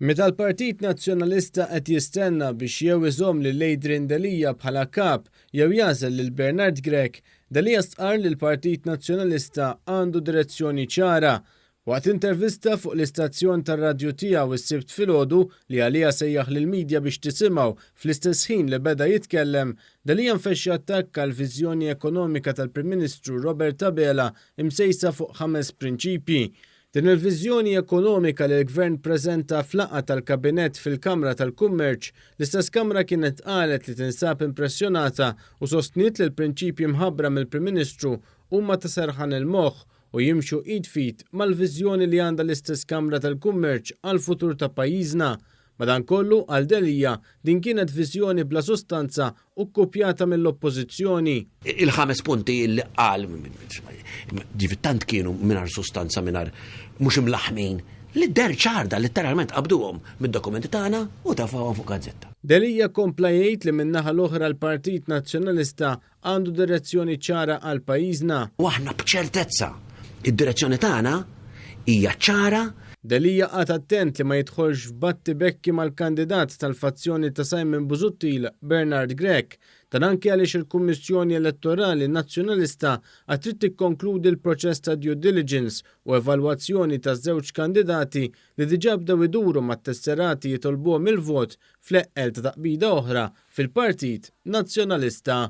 Meta l-Partit Nazzjonalista qed jistenna biex jew iżomm lil Adrian Delia bħala Kap jew jagħżel lil Bernard Grech, Delia stqarr li l-Partit Nazzjonalista għandu direzzjoni ċara. Waqt intervista fuq l-istazzjon tar-radju tiegħu s-Sibt filgħodu li għaliha sejjaħ lill-media biex tisimgħu fl-istess ħin li beda jitkellem, Delia nfexx jattakka l-viżjoni ekonomika tal-Prim Ministru Robert Abela imsejsa fuq ħames prinċipji. Din il-viżjoni ekonomika li l-Gvern preżenta f'laqgħa tal-Kabinett fil-Kamra tal-Kummerċ, l-istess Kamra kienet qalet li tinsab impressjonata u sostniet li l-prinċipji mħabbra mill-Prim Ministru huma ta' serħan il-moħħ u jimxu id f'id mal-viżjoni li għandha l-istess Kamra tal-Kummerċ għall-futur ta' pajjiżna. Madankollu, għal Delia, din kienet viżjoni bla sustanza u kkupjata mill-Oppożizzjoni. Il-ħames punti li qal, ġifieri tant kienu mingħajr sustanza, mingħajr mhux imlaħħmin, li deher ċar da letteralment qabduhom mid-dokumenti tagħna u tefgħuhom fuq gazzetta. Delia kompla jgħid li min-naħa l-oħra l-Partit Nazzjonalista għandu direzzjoni ċara għal pajjiżna. U aħna b'ċertezza, id-direzzjoni tagħna hija ċara. Delia qagħad attent li ma jidħolx f'battibekki mal-kandidat tal-fazzjoni ta' Simon Busuttil, Bernard Grech. Dan anki għaliex il-Kummissjoni Elettorali Nazzjonalista għad trid tikkonkludi l-proċess ta' due diligence u evalwazzjoni taż-żewġ kandidati li diġà bdew iduru mat-tesserati jitolbuhom il-vot fl-eqqel ta' taqbida oħra fil-Partit Nazzjonalista.